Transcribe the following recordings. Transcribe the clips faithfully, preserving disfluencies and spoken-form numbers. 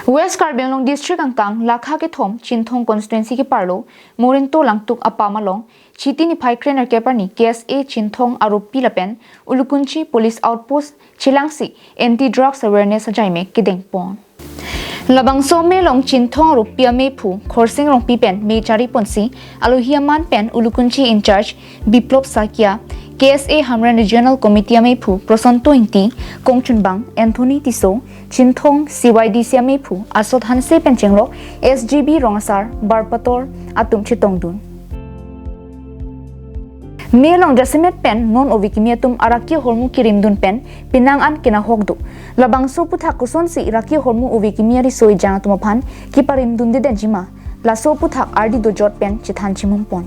West Karbi Anglong District angkang lakha kethom Chinthong constituency keparlo Morinto Langtuk apam along Chiti niphai krenerkep arni K S A Chinthong aropi lapen Ulukunchi Police Outpost chelangsi anti drugs awareness ajaime kedengpon. Labangso amei along Chinthong aropi ameiphu Khorsing Rongpi pen mei chariponsi alohi aman pen Ulukunchi in charge Biplop Saikia, K S A Hamren Regional Committee ameiphu Prosanto Ingti, kongchunbang Anthony Tisso, Chinthong C Y D C ameiphu Asot Hanse pen chenglok S G B rong asar barpator atum chetongdun. Mei along jasemet pen non ove kimi atum araki ahormu kirimdun pen penang an kenahok do. Labangso aputhak kosonsi araki ahormu ove kimi ariso ejang atum aphan kiparimdunde denjima, laso aputhak ardi dojot pen chethan chimumpon.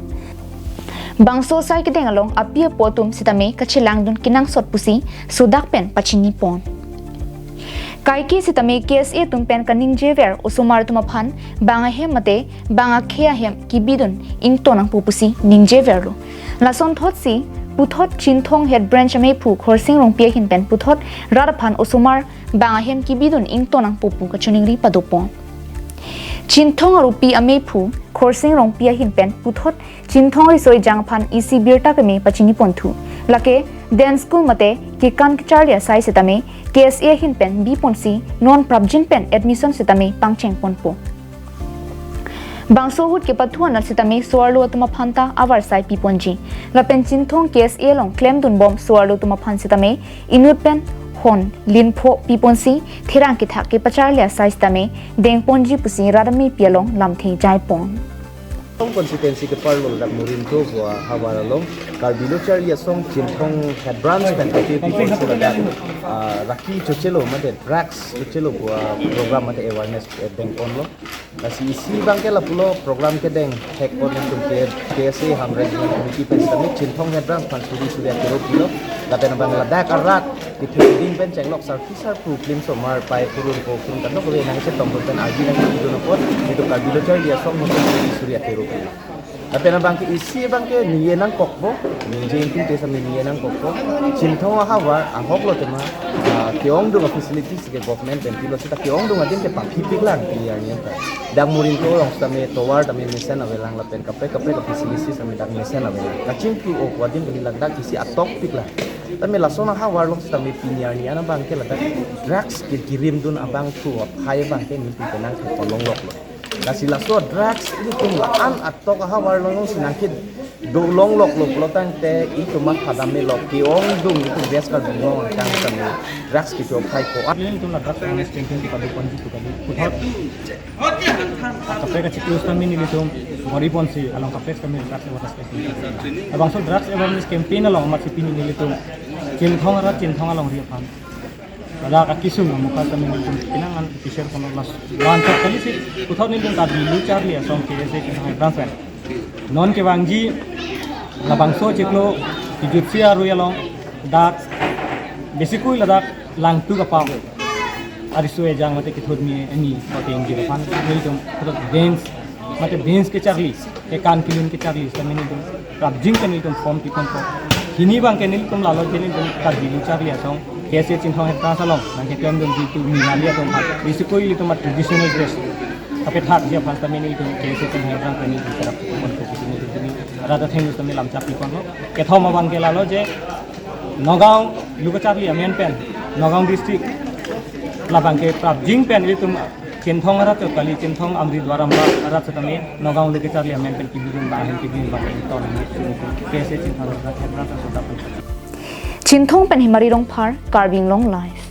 Bangso asai kedeng along api apo atum sitame kachelangdun kenangsot pusi sodak pen pachinipon. Kaike sitame K S A atum pen kaningjever osomar atum aphan bang ahem mate bang akhei ahem kibidun ingto nangpo pusi ningjeverlo. Lasonthotsi puthot Chinthong Head Branch ameiphu Khorsing Rongpi ahin pen puthot rat aphan osomar bang ahem kibidun ingto nangpo pu kachiningri padopon. Chinthong aropi ameiphu Khorsing Rongpi ahin pen puthot Chinthong riso ejang aphan isi birta keme pachiniponthu. Lake dance school mate kekan kecharli asai sitame K S A ahin pen biponsi non prapjin pen admission sitame pangchengponpo. Bangso ahut kepathu anat sitame so-arlo atum aphan ta avarsai piponji. Lapen Chinthong K S A along klemdunbom so-arlo atum aphan sitame inut pen hon linpho piponsi therang kethak kepacharli asai sitame dengponji pusi rat ameiphu along lamthe jaipon. Chinthong constituency keparlo ladak Morinto pu ahavar along Karbi Lo Charli Asong Chinthong Head Branch pen kati piponsi ladak, ah, raki chochelo mate drugs chochelo pu program mate awareness, eh, dengponlo. Lasi isi abangke lapulo program kedeng thekpon atum ke K S A Hamren Regional Committee pen sitame Chinthong Head Branch aphan suri suri akero pilo. Lapen abang ladak arat kitheding pen chenglok sarpi sarpo klim osomar pai purun po purun kanok kove nangchetongdun pen ardi nangchedun apot itum Karbi Lo Charli Asong atum suri suri akero pilo. Lapen abangke isi abangke ningje nangkokpo, ningje ingting te sitame ningje nangkokpo. Chinthong ahavar ahoklo tema, ah, ke-ongdung a-facilities ke government pen pilo seta ke-ongdung adim ke paphipiklang pini arni anta. Dak Morinto along sitame tovar tame mesen avelang lapen kaprek kaprek a-facilities tame dak mesen avelang. Kachingki o ko adim ke ladak isi atokpiklang. Tame lason ahavar along sitame pini arni an abangke ladak drugs ke kirimdun abangphu aphai abangke nelitum penang ke kolongloklo. Lasi laso drugs ilitum la-an atok ahavar along si nangkedolongloklo pulotangte itum mathadamelo ke-ongdung itum West Karbi Anglong angkang tame drugs kecho aphai ko. Ilitum la drugs awareness campaign kepadoponji pu kali. Puthot kaprek kachitu sitame nelitum bor-iponsi along kaprek sitame drugs awareness campaign. Labangso drugs awareness campaign along amatsi pini nelitum Chinthong arat Chinthong alongri aphan ladak akesung amukha sitame nelitum penang an keshare ponlo lasi. Laso kali si puthot nelitum Karbi Lo Charli Asong K S A Chinthong Head Branch pen non kevangji labangso chiklo kejutsi arui along dak bisikui ladak Langtuk apam ariso ejang mate kethurmi ani kote ingjir aphan nelitum puthot dance mate dance kecharli, kekan kelun kecharli sitame nelitum prapjin pen nelitum form piponpo. Hini abangke nelitum lalo je nelitum Karbi Lo Charli Asong K S A Chinthong Head Branch along nangkeklemdunji itum Nilali atum aphan bisikui ilitum a-traditional dress kapethakji aphan sitame nelitum K S A Chinthong Head Branch pen nelitum prapjin ponpo pusi nelitum pini rat athengno sitame lamchak piponlo. Kethom abangke lalo je Nagaon lo kecharli amen pen Nagaon district labangke prapjin pen ilitum Chinthong arat kali Chinthong Amri Dwaram arat sitame Nagaon lo kecharli amen pen kibidun bang ahem kibidun bang ahem ton K S A Chinthong arat Hebra ta sudah pen. Chinthong pen Himari Rongphar, Karbi Anglong Live.